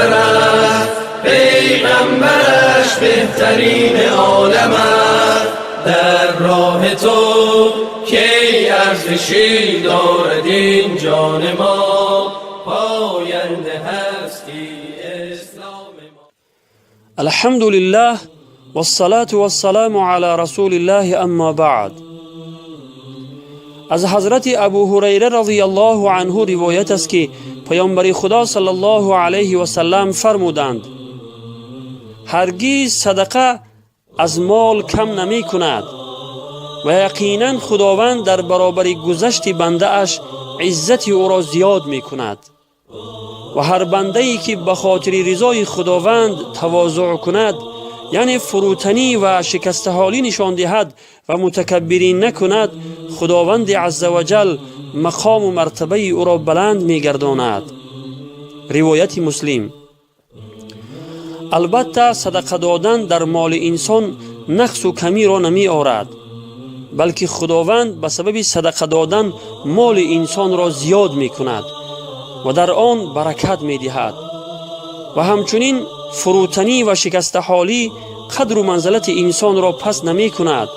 برتر است، پیغمبرش بهترین عالم است. در راه تو کی ارزشی دارد این جان ما، پاینده هستی اسلام ما. الحمد لله والصلاة والسلام علی رسول الله، اما بعد. از حضرت ابو هریره رضی الله عنه روایت است که پیامبر خدا صلی الله علیه و سلم فرمودند: هرگز صدقه از مال کم نمی کند و یقینا خداوند در برابر گذشت بنده اش عزت او را زیاد می کند و هر بنده ای که به خاطر رضای خداوند تواضع کند، یعنی فروتنی و شکسته حالی نشان دهد و متکبری نکند، خداوند عزوجل مقام و مرتبه او را بلند میگرداند. روایت مسلم. البته صدقه دادن در مال انسان نقص و کمی را نمی آورد، بلکه خداوند به سبب صدقه دادن مال انسان را زیاد می کند و در آن برکت می دهد. و همچنین فروتنی و شکسته حالی قدر و منزلت انسان را پس نمی کند،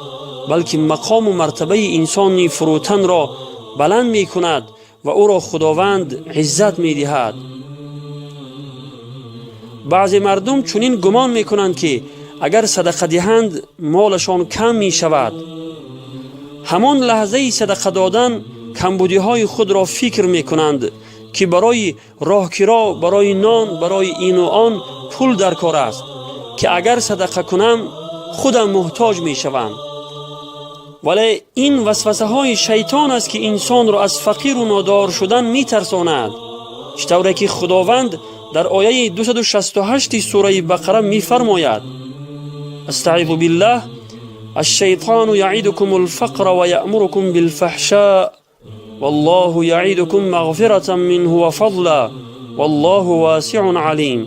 بلکه مقام و مرتبه انسان فروتن را بلند می کند و او را خداوند عزت می دهد. بعضی مردم چنین گمان می کنند که اگر صدقه دهند مالشان کم می شود. همان لحظه صدقه دادن کمبودی های خود را فکر می کنند که برای راهکرا، برای نان، برای این و آن پول در کار است که اگر صدقه کنم خودم محتاج می شوم. ولی این وسوسه های شیطان است که انسان را از فقیر و نادار شدن می ترساند، چطوری که خداوند در آیه 268 سوره بقره می فرماید: استعیذ بالله، الشیطان یعدکم الفقر و یأمرکم بالفحشاء والله یعدکم مغفرة منه وفضلا والله واسع علیم.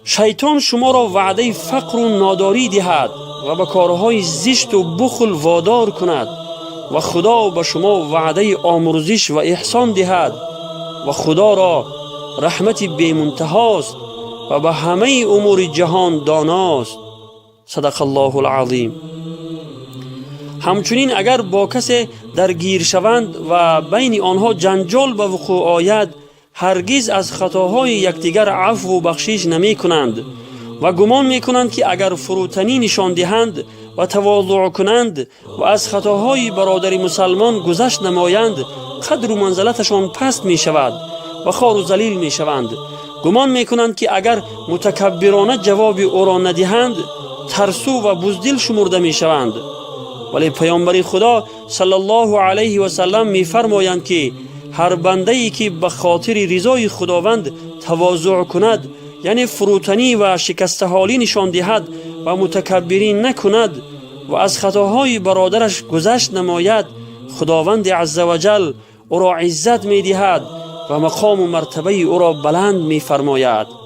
شیطان شما را وعده فقر و ناداری دهد و به کارهای زشت و بخل وادار کند و خدا به شما وعده آمرزش و احسان دهد و خدا را رحمت بی‌منتهاست و به همه امور جهان داناست. صدق الله العظیم. همچنین اگر با کسی درگیر شوند و بین آنها جنجال به وقوع آید، هرگز از خطاهای یکدیگر عفو و بخشش نمی کنند و گمان می کنند که اگر فروتنی نشان دهند و تواضع کنند و از خطاهای برادر مسلمان گذشت نمایند، قدر و منزلتشان پست می شود و خوار و ذلیل می شوند. گمان می کنند که اگر متکبرانه جواب او را ندهند، ترسو و بزدل شمرده می شوند. ولی پیامبر خدا صلی الله علیه و سلم می فرمایند که هر بنده ای که به خاطر رضای خداوند تواضع کند، یعنی فروتنی و شکسته حالی نشان دهد و متکبری نکند و از خطاهای برادرش گذشت نماید، خداوند عزوجل او را عزت می دهد و مقام و مرتبه او را بلند می فرماید.